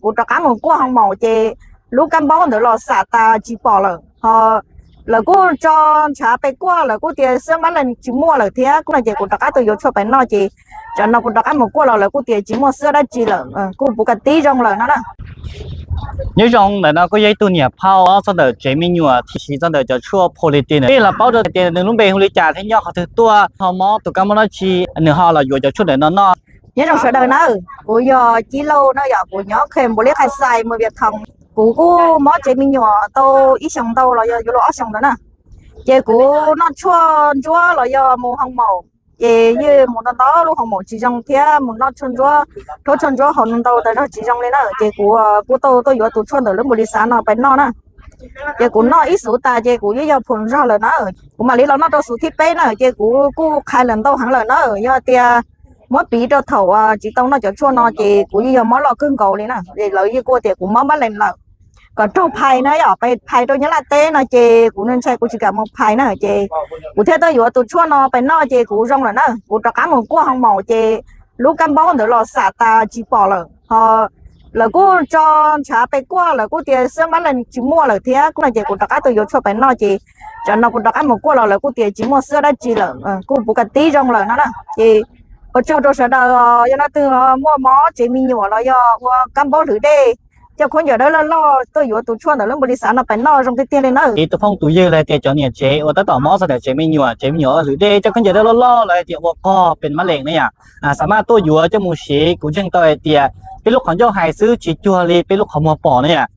kuv rov qab mus kuaj hoo maum ces lub kab npaub ntawd los xam tas tsis pom lawm ho. Lawv kuj tso ntshav pes kuaj, lawv kuj tias xwb npab lees tsis muaj lawm thiab kuj no ces kuv rov qab tuaj yuav tshuaj pais noj ces tam no kuv rov qab mus kuaj los lawv kuj tias tsis muaj xwb dab tsi lawm, kuj puv ka tib zoo lawm no na. Nyob zoo ntawm no kuj yog ib tug niam phauj txog ntawm tsev me nyuam thiab siv txog ntawm cov tshuaj pho li ti na, los paub rau tias nws lub npe hu li cas thiab nyob qhov twg tuaj, ho mob tus kab mob dab tsi nws ho los yuav cov tshuaj ntawm no noj. Nyob zoo sawv daws na, kuv yog Cib Lauj no, yog kuv nyob Khe Npus Lis Khais Xais mus Vias Thoos. Kuv kuj mob tsev me nyuam tau ib xyoos ntau los yog yuav luag ob xyoos ntawd na. Ces kuv noj tshuaj ntsuab los yog mus hoo maum, ces yeej mus ntau ntau lub hoo maum tsis zoo thiab mus noj tshuaj ntsuab, rhaub tshuaj ntsuab haus ntau tas zog tsis zoo li na. Ces kuv kuj tau tuaj yuav tus tshuaj ntawm lub npus lis xav no pais noj na. Ces kuv noj ib xuv tas ces kuv yeej yog phoom zog lawm na. Kuv mam li los noj rau xuv thib peb na, ces kuv kuj qhais lawm ntau heev lawm na. Yog tias muab piv rau thaum tsis tau noj cov tshuaj no ces kuv yeej yog mob loj kawg nkaus li na. Lawv yeej kuj tias kuv mob npab lees lawm, kom raug phais na, yog pais phais rau Nyab Laj teb no ces kuv ntshai kuv tsis kam mus phais na. Ces kuv thiaj tuaj yuav tus tshuaj no pais noj ces kuv zoo lawm na. Kuv rov qab mus kuaj hoo maum ces lub kab npaub ntawd los xam tas tsis pom lawm ho. Lawv kuj tso ntshav pes kuaj, lawv kuj tias xwb npab lees tsis muaj lawm thiab kuj no ces kuv rov qab tuaj yuav tshuaj pais noj ces tam no kuv rov qab mus kuaj los lawv kuj tias tsis muaj xwb dab tsi lawm, kuj puv ka tib zoo lawm no na. Ces ua tsaug rau sawv daws, yog leej twg muaj mob tsev me nyuam los yog ua kab npaub hlwv dej, coj khaub ncaws dawb loj loj tuaj yuav tus tshuaj ntawm lub npus lis xav no pais noj zoo tiag tiag li na. Ib tug phooj tus ywg los hais tias cov niam tsev uas tab tom mob txog ntawm tsev me nyuam, tsev me nyuam hlwv dej, coj khaub ncaws dawb loj loj los hais tias ua qog pes npab lees na yom, xam maj tuaj yuav coj mus siv. Kuv ntseeg tau hais tias peb lub qhov ncauj hais xwb tsis cuag li peb lub qhov muag pom na yom.